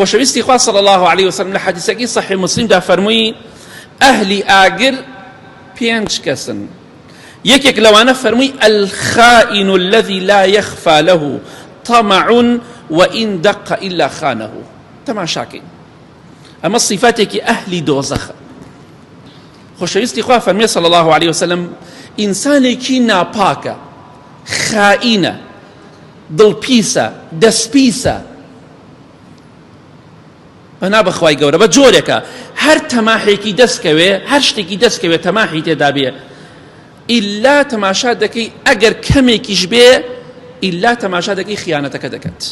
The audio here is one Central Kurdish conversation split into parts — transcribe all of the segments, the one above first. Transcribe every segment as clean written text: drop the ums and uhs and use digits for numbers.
خۆشەویستی خوا صلی اللە علیە وسلم لە حەدیسەکەی صحیح مسلمدا فەرمووی ئەهلی ئاگر پێنج کەسن یەکێک لەوانە فەرمووی الخائن الذي لا يخفى له طمع وإن دق إلا خانه تەماشاکەین ئەمە صفاتێکی ئەهلی دۆزەخە خۆشەویستی خوا فەرمی صلی الله عليه وسلم ئینسانێکی ناپاکە خائینە دڵپیسە دەستپیسە پەنا بەخوای گەورە بە جۆرێکە هەر تەماحێکی دەستکەوێ هەر شتێکی دەستکەوێ تەماحی تێدا بێ ئیلا تەماشا دەکەی ئەگەر کەمێکیش بێ ئیلا تەماشا دەکەی خیانەتەکە دەکات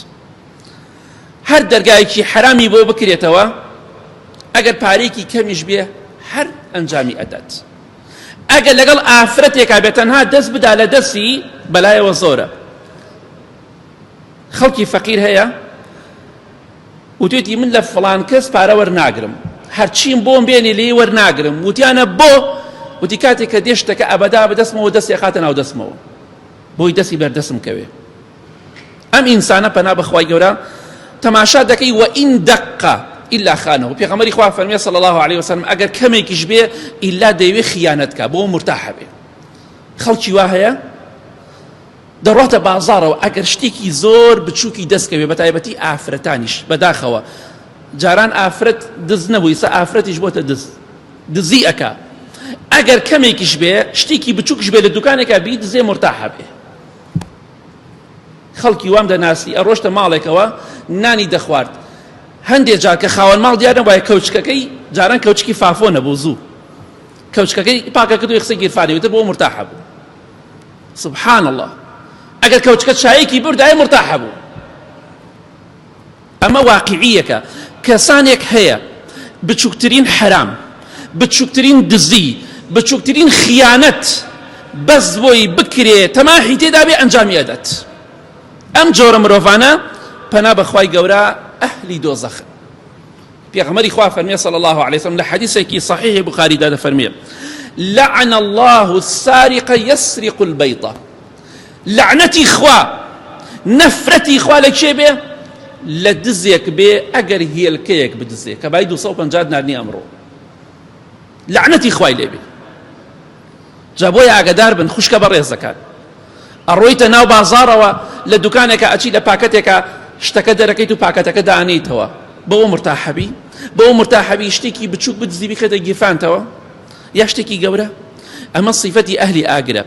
هەر دەرگایەکی حرامی بۆ بکرێتەوە ئەگەر پارێکی کەمیش بێ هەر ئەنجامی ئەدات ئەگەر لەگەڵ ئافرەتێکا بێت تەنها دەست بدا لە دەستی بەلایەوە زۆرە خەڵکی فەقیر هەیە وتێتی من لە فڵان کەس پارە وەرناگرم هەرچیم بۆم بێنی لێی وەرناگرم وتیانە بۆ وتی کاتێک کە دێشتەکە ئەبەدا بەدەستمەوە دەستی خاتە ناو دەستمەوە بۆی دەستی بەردەسم کەوێ ئەم ئینسانە پەنا بەخوای گەورە تەماشا دەکەی وە ئین دەقە ئیلا خانەوە پێغەمبەری خوا فەرمی صلی الله علیه وسلم ئەگەر کەمێکیش بێ ئیلا دەیەوێ خیانەت کا بۆ مرتاحە بێ خەڵکی وا هەیە دەڕواتە بازاڕەوە ئەگەر شتێکی زۆر بچووکی دەست کەوێ بەتایبەتی ئافرەتانیش بەداخەوە جاران ئافرەت دز نەبوو ئیستا ئافرەتیش بۆتە دز دزی ئەکا ئەگەر کەمێکیش بێ شتێکی بچووکش بێ لە دوکانێکا بی دزێ مرتاحە بێ خەڵکی وام دەناسی ئەڕۆشتە ماڵێکەوە نانی دەخوارد هەندێ جار کە خاوەن ماڵ دیار نەبوایە کەوچکەکەی جاران کەوچکی فافۆ نەبوو زوو کەوچکەکەی پاکە کرد و خسە گیرفانی وتر بۆ مرتاحە بوو سبحان اللە ئەگەر کەوچکە چایەکی بردایە مرتاحە بوو ئەمە واقعیەکە کەسانێک هەیە بچووکترین حرام بچووکترین دزی بچووکترین خیانەت بەس بۆی بکرێ تەماحی تێدا بێ ئەنجامی ئەدات ئەم جۆرە مرۆڤانە پەنا بەخوای گەورە ئەهلی دۆزەخن پێغەمبەری خوا فەرمی صلی الله علیه وسلم لە حەدیثێکی صحیح بخاریدا دەفەرمێ لعن الله السارق يسرق البيضة لعنەتی خوا نەفرەتی خوا لە کێ بێ لە دزێک بێ ئەگەر هێلکەیەک بدزێ کە بای 250 دینار نییە ئەمڕۆ لەعنەتی خوای لێ بێ جا بۆیە ئاگدار بن خوشکە بەڕێزەکان ئەڕۆیتە ناو بازاڕەوە لە دوکانێکە ئەچی لە پاکەتێکە شتەکە دەرەکەیت و پاکەتەکە دانیتەوە بەوە مرتاحەبی بەوە مرتاحەبی شتێکی بچووک بدزی بخێتە گیرفانتەوە یا شتێکی گەورە ئەمە سیفەتی ئەهلی ئاگرە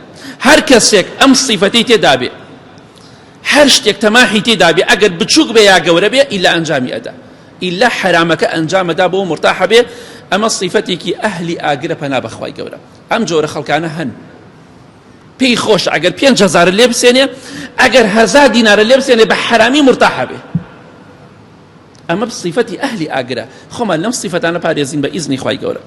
هەر کەسێک ئەم سیفەتەی تێدا بێ هەر شتێک تەماحی تێدا بێ ئەگەر بچووک بێ یا گەورە بێ ئیلا ئەنجامی ئەدا ئیلا حەرامەکە ئەنجامەدا بۆ مرتاحە بێ ئەمە سیفەتێکی ئەهلی ئاگرە پەنا بەخوای گەورە ئەم جۆرە خەڵکانە هەن پێی خۆشە ئەگەر 5000 لێ بسێنێ ئەگەر هەزار دینارە لێ بسێنێ بە حەرامی مرتاحە بێ ئەمە سیفەتی ئەهلی ئاگرە خۆمان لەم سیفەتانە پارێزین بە ئیزنی خوای گەورە.